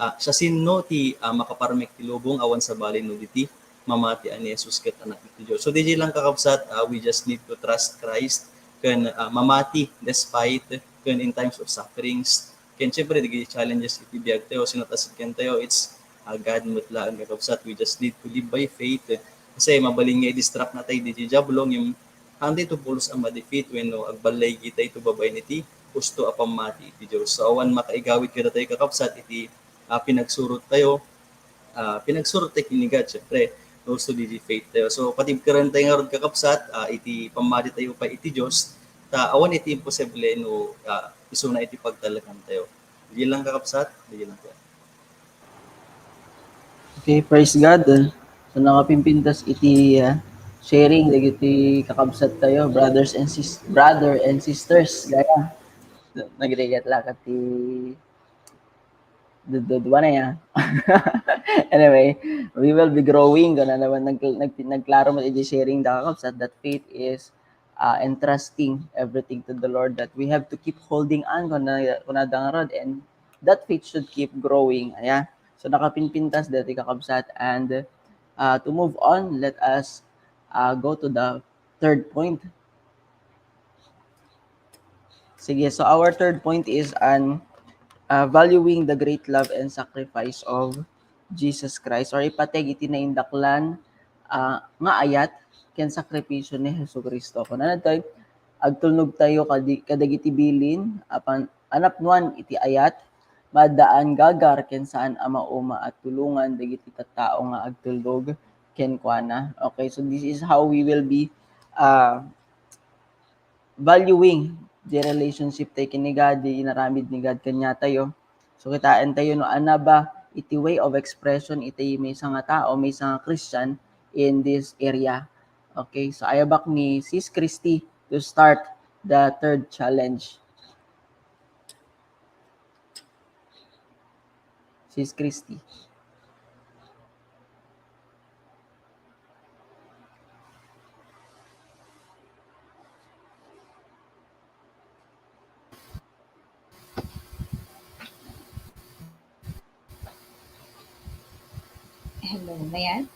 ah, sa sinno ti, ah, makaparmek ti lubong awan sabali no di ti mamati a ni Jesus ket anak ti Dios. So, diay lang, kakabsat, ah, we just need to trust Christ ken, ah, mamati despite ken in times of sufferings. Ken siyempre, dagiti challenges iti biag tayo, sino ti asideg kentayo, it's, ah, God met laeng, kakabsat. We just need to live by faith. Kasi mabalin nga i-distract na tayo diay Diablo, ngem haan tayo pulos a ma-defeat wenno agballaygi tayo babaen iti husto a pammati iti Dios. So, awan makaigawid kadatayo, kakabsat, iti, ah, pinagsurot tayo, ah, pinagsurot tayo ken ni God, siyempre, no, so, diay faith tayo. So, patibkeren tayo ngarud, kakabsat, ah, iti pammati tayo pay iti Dios, ta awan iti imposible no, ah, isuna iti pagtalkan tayo. Diay lang, kakabsat, diay lang tayo. Okay, praise God. So, nakapimpintas iti, ah, sharing dagiti kakabsat tayo, brothers and sis-, brother and sisters, gaya. Nagrigat la ka ti dududua na ya. Anyway, we will be growing. Kuna naman, nag-, nag-, nagklaro mo iti sharing da, kakabsat, that faith is, uh, entrusting everything to the Lord, that we have to keep holding on, kuna, kuna da ngarud, and that faith should keep growing. Aya. So, nakapinpintas dati, kakabsat, and, uh, to move on, let us, uh, go to the third point. Sige, so our third point is an, uh, valuing the great love and sacrifice of Jesus Christ, or ipateg iti naindaklan, ah, nga ayat ken sakripisyo ni Jesu-Cristo. Kunana ditoy, agtulnog tayo kadi-, kadagiti bilin a pan-, a napnuan iti ayat, maaddaan gagar ken saan a mauma a tulongan dagiti tattao nga agtulnog kenkuana. Okay, so this is how we will be, ah, valuing the relationship tayo ken ni God, the inaramid ni God kaniatayo. So, kitaen tayo no ania ba iti way of expression iti maysa nga tao, maysa nga Christian in this area. Okay, so ayabak ni Sis Christy to start the third challenge. Sis Christy. Hello, ayan.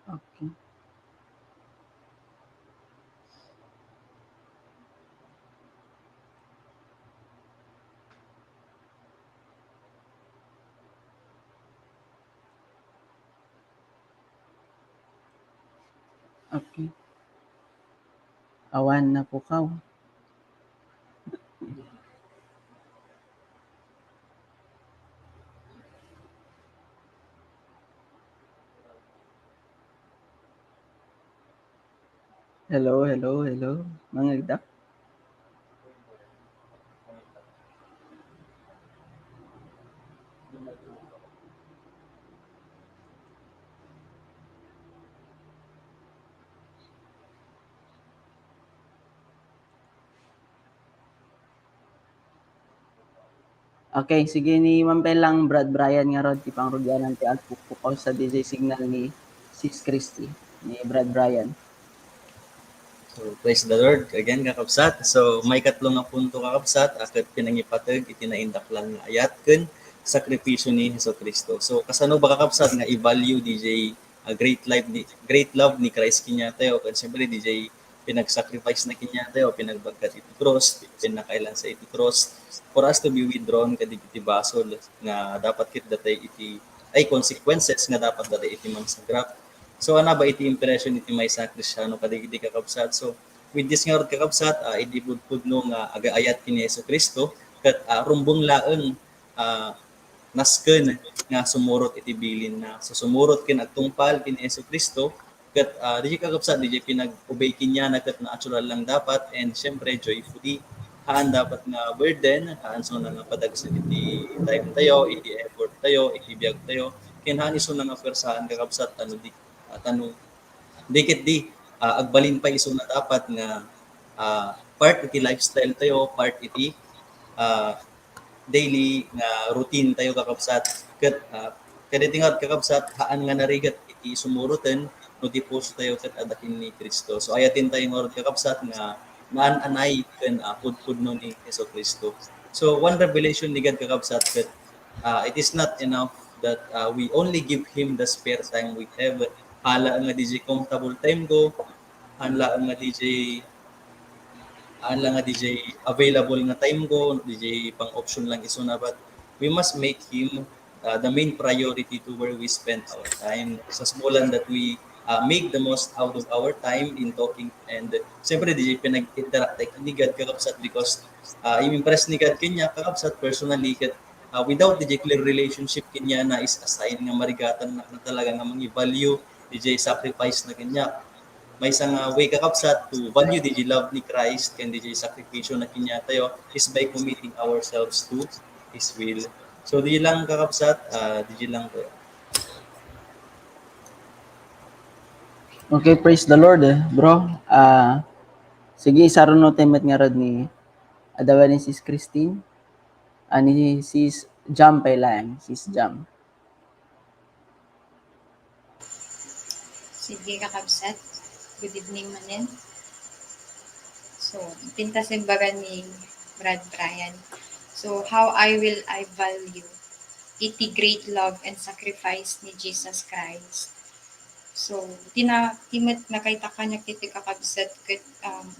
Okay. Okay. Awan napukaw. Hello, hello, hello. Mangagda? Okay, sige, ni Ma'am Pelang, Brad Brian ngarud ti pangrugianan ti agpukpukaw sa D J signal ni Sis Christy, ni Brad Brian. So, praise the Lord again, kakabsat. So, maikatlo nga punto, kakabsat, a ket pinangipateg iti naindaklan nga ayat ken sakripisyo ni Jesu-Cristo. So, kasano ba, kakabsat, nga i-value D J a great life ni, great love ni Christ kaniatayo, ken siyempre, D J pinagsacrifice na kaniatayo, pinagbagkat iti cross, pinakailansa iti cross, for us to be withdrawn kadagiti basol nga dapat ket datay iti, ay, consequences nga dapat datay iti mangsagrap. So, ania ba iti impression iti maysa a Kristiano kadagiti kakabsat? So, with this ngarud, kakabsat, ah, idi pudpudno nga agaayat ken ni Jesu-Cristo, ket, ah, rumbeng laeng, ah, nasken nga sumurot iti bilinna. So, sumurot ken agtungpal ken ni Jesu-Cristo, ket, ah, D J, kakabsat, D J pinag-obey kaniana ket natural lang dapat, and siyempre, joyfully. Haan dapat nga burden, haan isuna nga padagsen iti time tayo, iti effort tayo, iti biag tayo. Ken haan isuna nga puwersaan, kakabsat, ta no di, ah, ta no di ket di, ah, agbalin pay isuna dapat nga, ah, part iti lifestyle tayo, part iti, ah, daily nga routine tayo, kakabsat. Ket, ah, kadagiti ngarud, kakabsat, haan nga narigat iti sumuroten no di puso tayo ket adda ken ni Cristo. So, ayaten tayo ngarud, kakabsat, nga naan-anay ken, ah, pudpudno ni Jesu-Cristo. So, one revelation ni God, kakabsat, ket, ah, it is not enough that, ah, we only give Him the spare time we have. Hala nga D J comfortable time ko, hala nga D J haan lang nga D J available nga time ko, D J pang-option lang isuna, but we must make him, uh, the main priority to where we spend our time. Sa sumulan that we, uh, make the most out of our time in talking, and, uh, siyempre, D J pinag-interact tayo ni God, kakabsat, because, uh, impress ni God kaniak, kakabsat, personally, ket, uh, without D J clear relationship kaniana is a sign nga marigatan na, na talaga nga mangi-value D J sacrifice na kaniak. Maysa nga way, kakabsat, to value D J love ni Christ ken D J sakripisyo na kaniatayo is by committing ourselves to His will. So, D J lang, kakabsat, ah, D J lang po. Okay, praise the Lord, eh, bro. Ah, sige, isaruno tayo met ngarud ni, adda ba ni Sis Christine? Ah, ni Sis Jam pay laeng, Sis Jam. Sige, kakabsat. Good evening manen. So, pintas imbaga ni Brad Brian. So, how I will I value iti great love and sacrifice ni Jesus Christ. So, ti na-, ti met nakaitak kaniak iti kakabsat ket, um,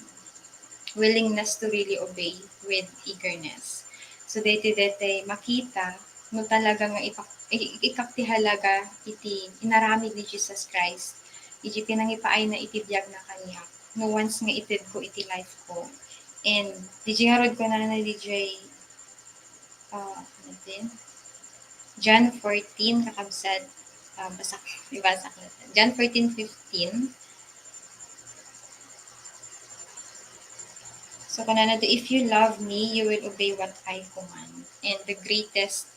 willingness to really obey with eagerness. So, daytoy, daytoy makita no talaga nga ipak-, i-, ikak ti halaga iti inaramid ni Jesus Christ, iti pinangipaayna iti biagna kaniak, no once nga itedko iti life ko. And D J ngarud, kunana D J, ah, ano din? John fourteen, kakabsat, ah, basak-, ibasak natin. John fourteen fifteen. So, kunana, "If you love me, you will obey what I command. And the greatest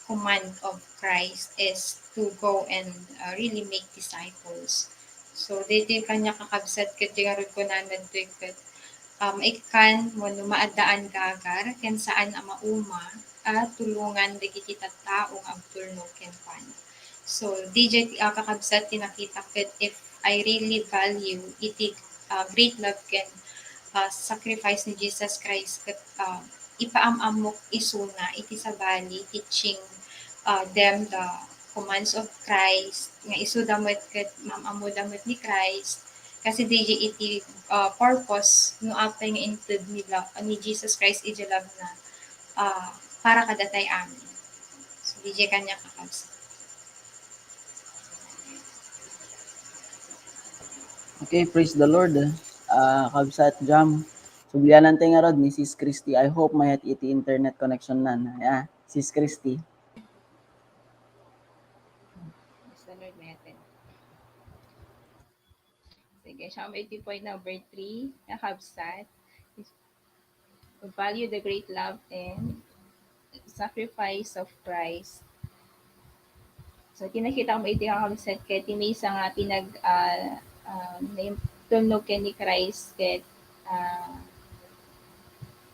command of Christ is to go and, uh, really make disciples." So, daytoy kaniak, kakabsat, ket di ngarud kunana daytoy ket, um, ikkan wenno maaddaan nga agar ken saan a mauma a tulongan dagiti tattao nga agtulnog kenkuana. So, D J, ah, kakabsat, ti nakita ket if I really value iti, ah, great love ken, ah, sacrifice ni Jesus Christ ket, ah, ipaam-ammok isuna iti sabali, teaching, ah, them the commands of Christ, nga isuda met ket maam-ammoda met ni Christ. Kasi D J iti, ah, purpose no apay nga inted ni la-, ni Jesus Christ iti love na, ah, para kadatay amin. So, D J kaniak, kakabsat. Okay, praise the Lord. Ah, kabsat Jam. Sublianan tayo ngarud ni Sis Christy. I hope mayat iti internet connection nan. Yeah, Sis Christy. Praise the Lord, mayat. Sige, siya may iti point number three, kakabsat. Value the great love and sacrifice of Christ. So, ti nakita ko iti kakabsat ket ti maysa nga pinag, ah, ah, naim-, tulnog ken ni Christ ket, ah,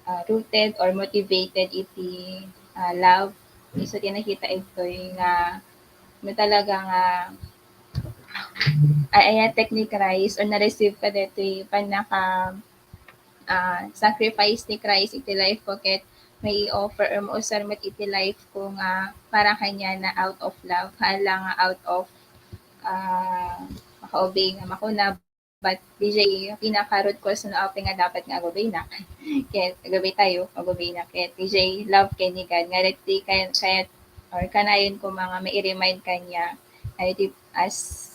ah, rooted or motivated iti ah, love. Isu ti nakita ditoy nga no talaga nga ay-ayatek ni Christ or na-receive ka ditoy pannaka, ah, sacrifice ni Christ iti life ko ket mai-offer or mausar met iti life ko nga para kaniana out of love, haan la nga out of, ah, makaubing nga makuna, but D J pinaka-root cause no apay nga dapat nga agubeynak. Ket agubeytayo, agubeynak. Ket D J love ken ni God. Nga dagiti kay-, kayat or kanayon koma nga mai-remind kaniak. Ay, di, as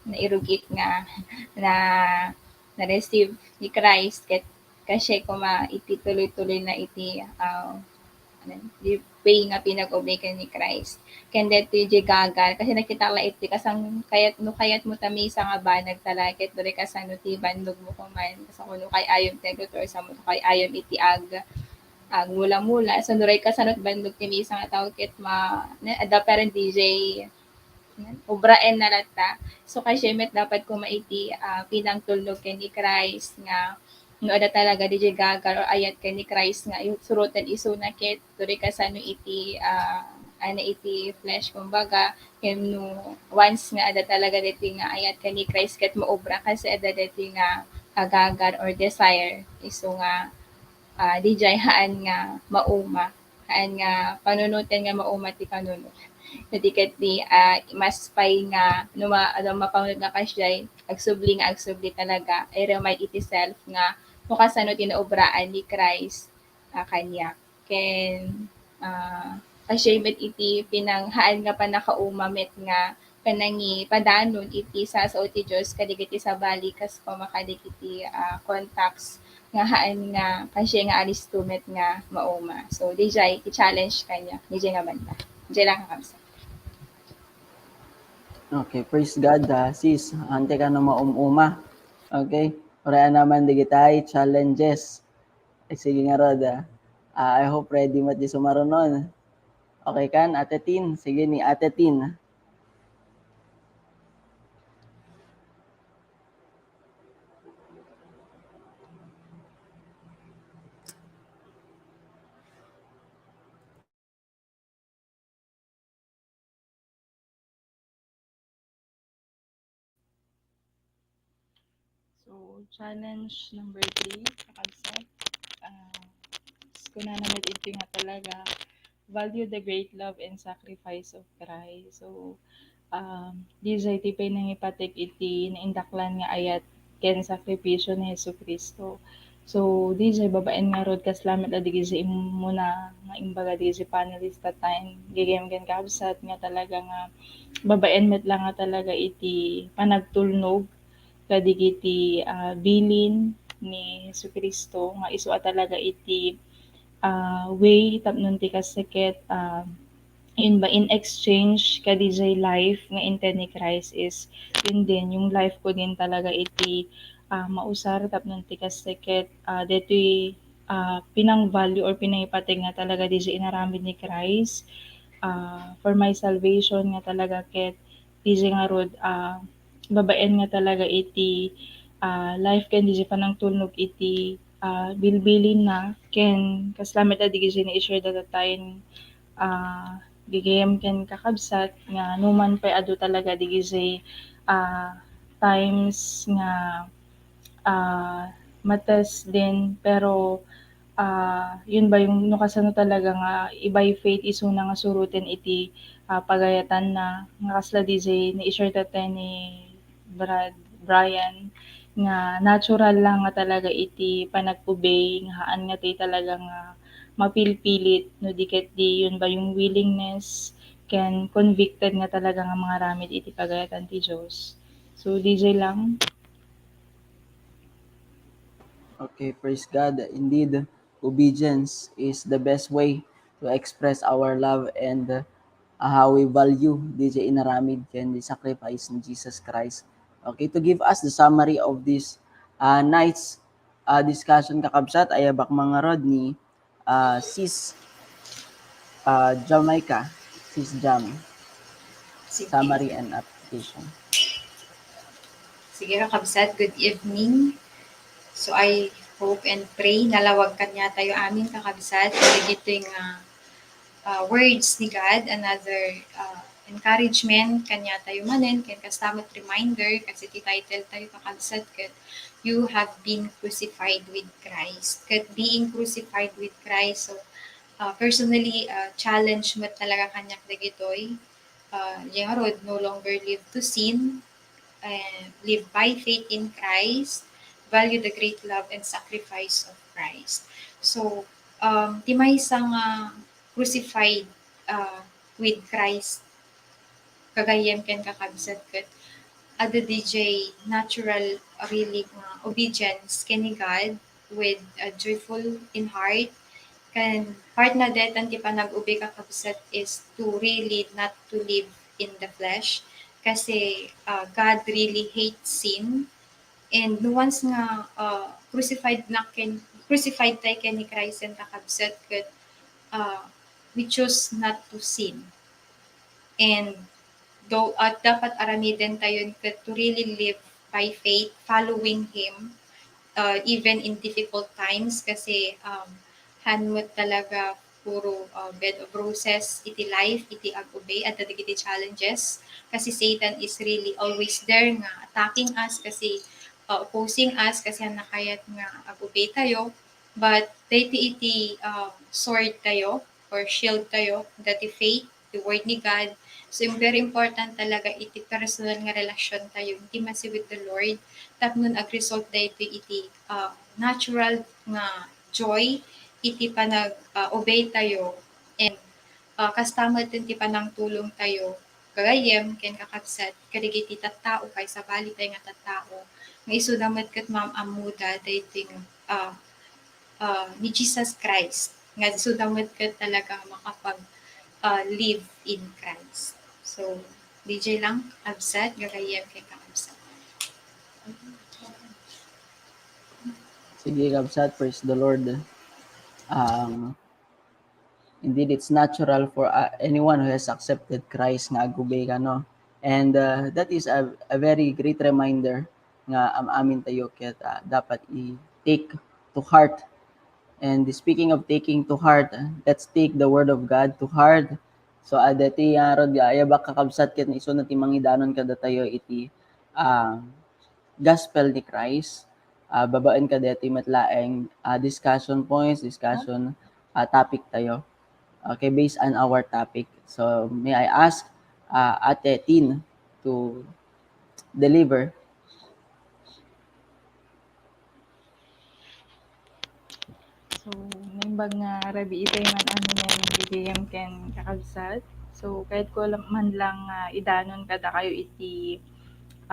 nairugit nga na, na-receive ni Christ, ket kasdiay koma iti tuloy-tuloy na iti, ah, ano, di way nga pinag-obey ken ni Christ. Ken daytoy diay gagar, kasi nakita la iti kasang kayat, no kayat mo ta maysa nga banag talaga, ket nuray kasano ti bannog mo kuman, kasano no kay ayom ti agluto, or saan mo kay ayom iti ag-, agmula-mula. So, nuray kasano ti bannog ti maysa nga tao, ket ma-, ne-, adda pa rin D J, obraen na latta. So, kasdiay met dapat koma iti, ah, pinangtulnog ken ni Christ nga no adda talaga diay gagar or ayat ken ni Christ nga i-, suroten isuna ket tuloy kasano iti, ah, ana iti flesh, kumbaga, ken no once nga adda talaga daytoy nga ayat ken ni Christ ket maobra kasi adda daytoy nga agagar or desire isu nga, ah, diay haan nga mauma. Haan nga panunoten nga mauma ti panunot. Dagiti ket di, ah, mas pay nga no ma-, ano, mapanunot nga kasdiay, agsubli nga agsubli talaga, i-remind iti self nga no kasano ti naobraan ni Christ, ah, kaniak. Ken, ah, kasdiay met iti pinang-, haan nga pannakauma met nga panangipadanon iti sasao ti Dios kadagiti sabali kas koma kadagiti, ah, contacts nga haan nga kasdiay nga alisto met nga mauma. So, diay ti challenge kaniak, diay nga banda. Diay lang, kakabsat. Okay, praise God, ah, sis. Haan ti kano maum-uma. Okay? Uray naman dagiti challenges. Ay, sige ngarud, ah. Ah, I hope ready met diay sumarunon. Okay kan, Ate Tin? Sige ni Ate Tin. So, challenge number three, kakabsat. Ah, kunana met iti nga talaga, value the great love and sacrifice of Christ. So, um, diay ti panangipatik iti naindaklan nga ayat ken sakripisio ni Jesu-Cristo. So, diay babaen ngarud, kasla met la dagiti immuna nga imbaga dagiti panelista tayo, gigim ken kabsat nga talaga nga babaen met la nga talaga iti panagtulnog kadagiti, ah, bilin ni Jesu-Cristo nga isu a talaga iti, ah, way tapno ti kas-, ket, ah, yun ba, in exchange kadi jay life nga inted ni Christ is yun din, yung life ko din talaga iti, ah, mausar tapno ti kas-, ket, ah, detoy, ah, pinang-value or pinangipateg nga talaga di jay inaramid ni Christ, ah, for my salvation nga talaga ket di jay ngarud, ah, babaen nga talaga iti, ah, life ken di jay panangtulnog iti, ah, bilbilinna ken kasla met a di jay na-share datayen, ah, gigim ken kakabsat nga numan pay adu talaga di jay, ah, times nga ah, ma-test din, pero, ah, yun ba yung no kasano talaga nga i-by faith isuna nga suroten iti, ah, pagayatanna, nga kasla di jay na-share tayo ni Brad Brian, nga natural lang nga talaga iti panag-obey, nga haan nga ti talaga nga mapilpilit, no di ket di yun ba yung willingness, ken convicted nga talaga nga mangaramid iti pagayatan ti Dios. So, di jay lang. Okay, praise God. Indeed, obedience is the best way to express our love and, uh, how we value di jay inaramid ken di sacrifice ni Jesus Christ. Okay, to give us the summary of this, uh, night's, uh, discussion, kakabsat, ayabak mangarod ni ah, Sis, ah, Jamaica, Sis Jam. Sige. Summary and application. Sige, kakabsat, good evening. So, I hope and pray nalawag kaniatayo amin, kakabsat, dagitoy nga, uh, words ni God, another uh, encouragement kaniatayo manen, ken kasta met reminder, kasi ti title tayo, kakabsat, ket "You have been crucified with Christ." Ket being crucified with Christ, so uh, personally, uh, challenge met talaga kaniak dagitoy. Uh, diay ngarud, no longer live to sin, and live by faith in Christ, value the great love and sacrifice of Christ. So, um, ti maysa nga crucified uh, with Christ, gagayyem ken kakabsat, ket adda diay natural, really, nga obedience ken ni God with a joyful in heart. Ken part na detan ti panag-obey, kakabsat, is to really not to live in the flesh, kasi uh, God really hates sin. And no once nga uh, crucified na ken crucified tayo ken ni Christ, ken kakabsat, ket uh, we choose not to sin. And though, at dapat aramiden tayo ket to really live by faith, following Him, uh, even in difficult times, kasi um, han met talaga puro uh, bed of roses iti life, iti ag-obey, adda dagiti challenges, kasi Satan is really always there nga attacking us, kasi uh, opposing us, kasi han nakayat nga ag-obey tayo. But daytoy iti uh, sword tayo or shield tayo, dati faith, the word ni God. So, yung very important talaga iti personal nga relasyon tayo, intimacy with the Lord, tapno ag-result daytoy iti uh, natural nga joy iti panag-obey tayo, and uh, kasta met ti panangtulong tayo, gagayyem ken kakabsat, kadagiti tattao, kay sabali pay nga tattao, nga isuda met ket maam-ammoda daytoy nga uh, uh, ni Jesus Christ, nga isuda met ket talaga makapag uh, live in Christ. So, diay lang, kakabsat, gagayyem ken kakabsat. Sige, kabsat, praise the Lord. Um, indeed, it's natural for uh, anyone who has accepted Christ nga ag-obey ka, no? And uh, that is a, a very great reminder nga am-amin tayo ket uh, dapat i-take to heart. And speaking of taking to heart, uh, let's take the word of God to heart. So, uh, dati, uh, rod, uh, ayabak, kakabsat, ket isu na ti mangidanon kadatayo iti uh, gospel ni Christ. Uh, babaen kadeti met laeng uh, discussion points, discussion uh, topic tayo. Okay, based on our topic. So, may I ask uh, Ate Tin to deliver? So, naimbag nga rabii iti man-anen ni J M ken kakabsat. So, kayatko man lang nga idanon kadakayo iti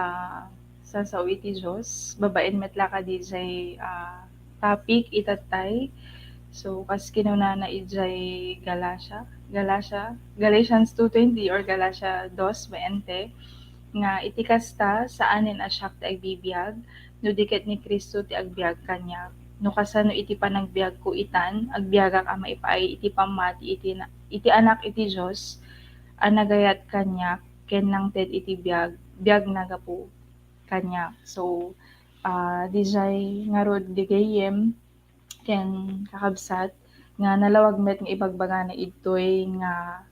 uh, sasao iti Dios babaen met la kadi jay uh, topic itattay. So, kas kinunana ijay Galatia, Galatia, Galatians two twenty or Galatia dos veinte, nga iti kasta, saanen a siak ti agbibiag, no di ket ni Cristo ti agbiag kaniak. No kasano iti panagbiagko itan, agbiagak a maipaay iti pammati iti, iti Anak iti Dios a nagayat kaniak ken nangted iti biag, biagna gapu kaniak. So, uh, dijay ngarud di gayyem ken kakabsat nga nalawag met nga ibagbagana idtoy nga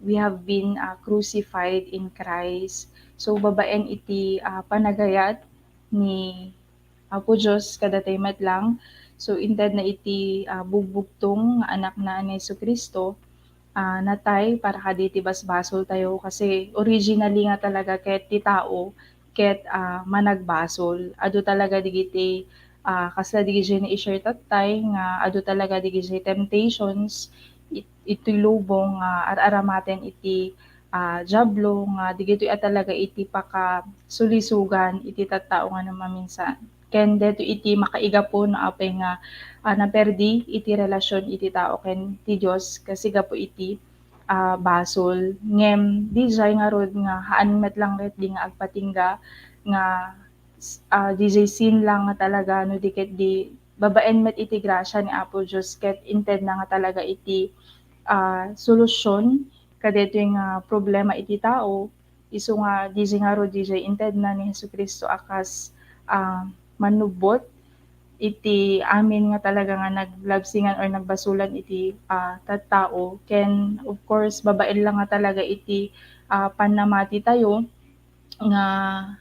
we have been uh, crucified in Christ. So, babaen iti uh, panagayat ni Apo Dios kadatay met lang. So, inted na iti uh, bugbugtong nga anakna ni Jesu Cristo, uh, natay para kadi ti basbasol tayo kasi originally nga talaga ket ti tao ket uh, managbasol. Adu talaga digiti uh, kasla digiti na i-share tattay nga adu talaga digiti temptations it, iti lubong nga uh, ar-aramaten iti uh, Diablo nga digitoy a talaga iti pakasulisugan iti tattao nga namaminsan. Ken deto iti makaigapu no apay nga uh, naperdi iti relasyon iti tao ken ti Dios kasi gapu iti uh, basol. Ngem dijay ngarud nga haan met lang ket di nga agpatingga nga uh, dijay sin lang nga talaga no di ket di babaen met iti grasya ni Apo Dios ket intedna nga talaga iti uh, solusyon kadetoy nga problema iti tao isu nga dijay ngarud dijay intedna ni Jesu-Cristo a kas uh, manubbot iti amin nga talaga nga naglabsingan or nagbasolan iti, ah, tattao. Ken of course, babaen lang nga talaga iti, ah, pannamati tayo nga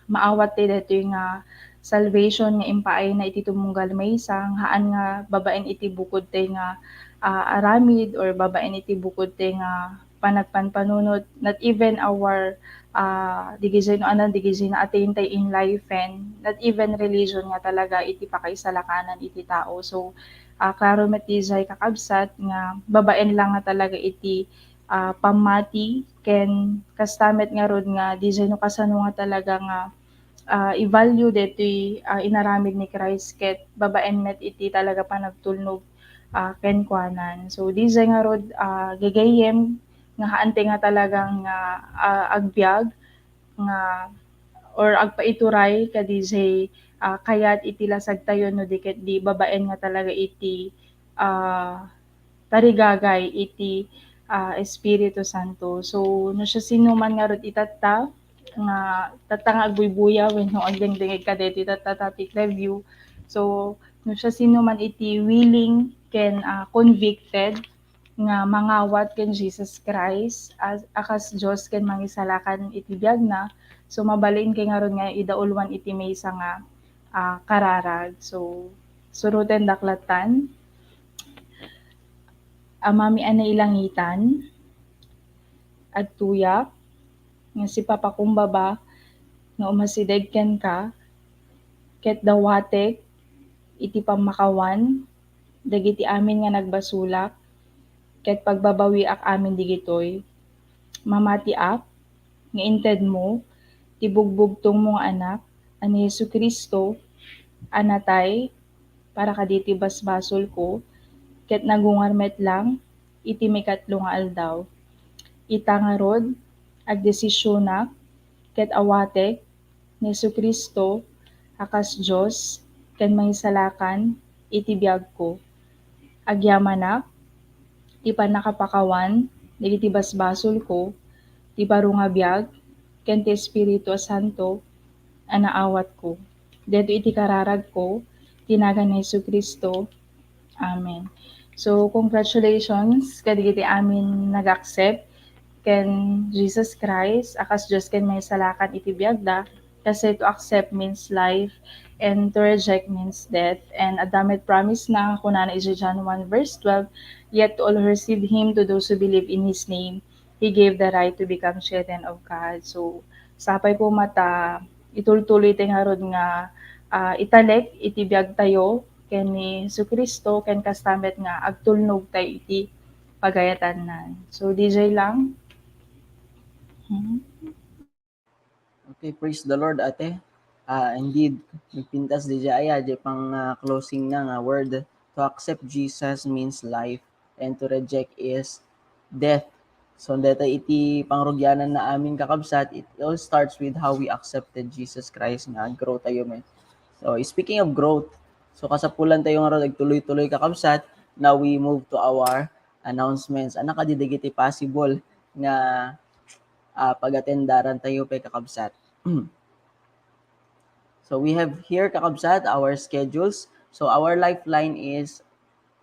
maawat ti daytoy nga salvation nga impaayna iti tumunggal maysa, nga haan nga babaen iti bukod tay nga, ah, aramid or babaen iti bukod tay nga panagpanpanunot, not even our, ah, digijay no anan, digijay na-attain tay in life, and not even religion nga talaga iti pakaisalakanan iti tao. So, ah, klaro met dijay kakabsat nga babaen lang nga talaga iti, ah, pammati ken kasta met ngarud nga dijay no kasano nga talaga nga, ah, i-value detoy, ah, inaramid ni Christ ket babaen met iti talaga panagtulnog, ah, kenkuanan. So, dijay ngarud, ah, gagayyem nga haantay nga talagang, ah, ah, agbiag nga or agpaituray kadijay, ah, kayat iti lasagtayo no di ket di babaen nga talaga iti, ah, tarigagay iti, ah, Espiritu Santo. So, no siasinoman ngarud itatta, nga tatta nga agbuybuya wenno agdengdengngeg kadaytoy tatta topic review. So, no siasinoman iti willing ken, ah, convicted nga mangawat ken Jesus Christ as, a kas Dios ken Mangisalakan iti biagna, so mabalin kay ngarud nga idauluan iti maysa nga, ah, kararag. So, surotendak lattan. Amami a nailangitan, agtoyak nga sipapakumbaba nga umasideg kenka, ket dawatek iti pammakawan dagiti amin nga nagbasolak, ket pagbabawiak amin digitoy. Mamatiak nga intedmo ti bugbugtongmo nga Anak a ni Jesu-Cristo a natay para kaditi basbasolko, ket nagungar met lang iti maikatlo nga aldaw. Ita ngarud, agdesisionak ket awatek ni Jesu-Cristo a kas Dios ken Mangisalakan iti biagko. Agyamanak ti pannakapakawan dagiti basbasolko, ti baro nga biag, ken ti Espiritu a Santo a naawatko. Daytoy iti kararagko, ti nagan ni Jesu-Cristo. Amen. So, congratulations kadagiti amin nag-accept ken Jesus Christ a kas Dios ken Mangisalakan iti biagda, kasi to accept means life and to reject means death. And adda met promise na, kunana iti John one verse twelve, "Yet to all who receive him, to those who believe in his name, he gave the right to become children of God." So, sapay koma ta itultuloy tay ngarud nga, ah, italek iti biagtayo ken ni Jesu-Cristo, ken kasta met nga agtulnog tay iti pagayatanna. So, D J lang. Hmm. Okay, praise the Lord, ate. Ah, indeed, nagpintas D J aya, di pang, ah, closing na nga word. To accept Jesus means life, and to reject is death. So, deta iti pangrugianan na amin, kakabsat, it all starts with how we accepted Jesus Christ nga grow tayo, men. So, speaking of growth, so kasapulan tayo nga nagtuloy-tuloy, kakabsat. Now we move to our announcements. Ano kadi dagiti possible nga, ah, pag-atendaran tayo pay, kakabsat? So we have here, kakabsat, our schedules. So our lifeline is,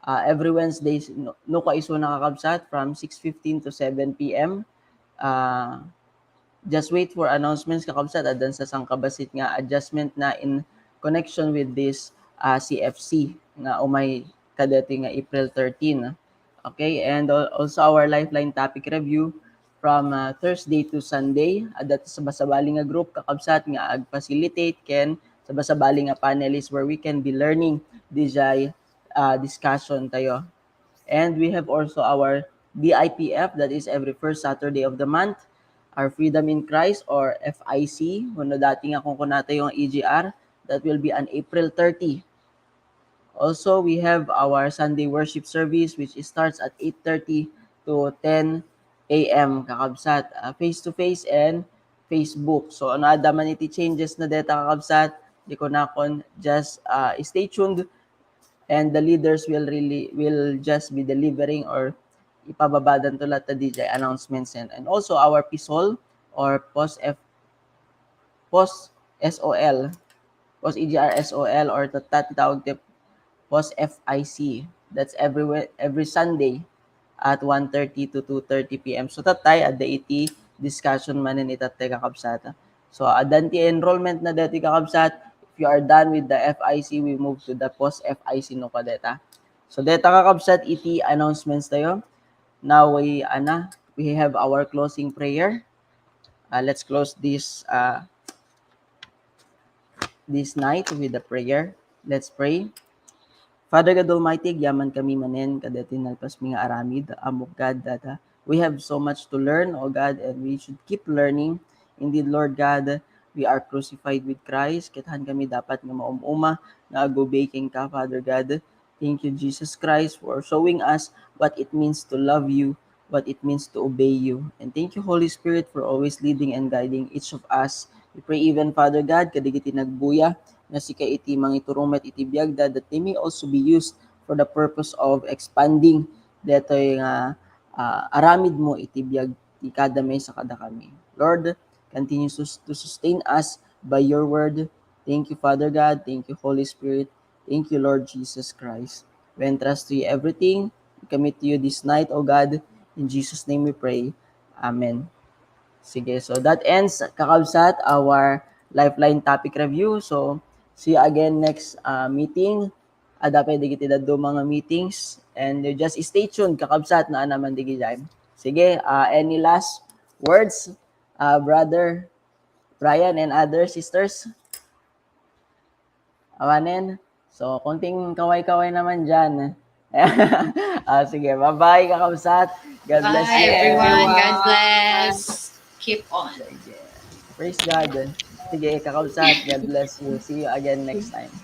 uh, every Wednesday, no, no kaisuna, kakabsat, from six fifteen to seven p m. Uh, just wait for announcements, kakabsat. Addan sa sangkabasit nga adjustment na in connection with this, uh, C F C nga umay kadati nga April thirteen. Okay, and al-, also our lifeline topic review from, uh, Thursday to Sunday. Adda ta sabasabali nga group, kakabsat, nga ag-facilitate ken sabasabali nga panelists where we can be learning dijay, uh, discussion tayo. And we have also our B I P F, that is every first Saturday of the month. Our Freedom in Christ or F I C, wenno dati nga kunkuna tayo nga E G R, that will be on April thirty. Also, we have our Sunday worship service, which starts at eight thirty to ten a m, kakabsat, ah, face-to-face and Facebook. So, ano adda man iti changes na deta, kakabsat, di ko nakon, just, ah, stay tuned, and the leaders will really, will just be delivering or ipababadan to latta dijay announcements and, and also our P S O L or post F, post S O L, post E G R S O L, or ta-, ta-, tawag ti post F I C. That's every we-, every Sunday at one thirty to two thirty P M. So, tattay, adda iti discussion manen itattay, kakabsat. So, addan ti enrollment na dati, kakabsat. If you are done with the F I C, we move to the post F I C no kadeta. So, deta, kakabsat, iti announcements tayo. Now, we, ana, we have our closing prayer. Uh, let's close this, uh, this night with a prayer. Let's pray. Father God Almighty, agyaman kami manen kadaytoy nalpasmi nga aramid. Ammok, God, that, uh, we have so much to learn, O God, and we should keep learning. Indeed, Lord God, we are crucified with Christ. Ket haan kami dapat nga maum-uma nga ag-obey kenka, Father God. Thank you, Jesus Christ, for showing us what it means to love you, what it means to obey you. And thank you, Holy Spirit, for always leading and guiding each of us. We pray even, Father God, kadagiti nagbuya nga sika iti mangituro met iti biagda, that they may also be used for the purpose of expanding detoy nga, ah, aramid mo iti biag ti kada maysa kadakami. Lord, continue sus-, to sustain us by your word. Thank you, Father God. Thank you, Holy Spirit. Thank you, Lord Jesus Christ. We entrust to you everything. We commit to you this night, O God. In Jesus' name we pray. Amen. Sige, so that ends, kakabsat, our Lifeline topic review. So, see you again next, uh, meeting. Adda pay dagiti dadduma nga meetings. And just stay tuned, kakabsat, no ania man dagiti. Sige, uh, any last words, uh, Brother Brian and other sisters? Awanen? So, konting kaway-kaway naman dyan. Ah, sige, bye-bye, kakabsat. God bless you. Bye, everyone. God bless. Keep on. Sige. Praise God. Sige, kakabsat. God bless you. See you again next time.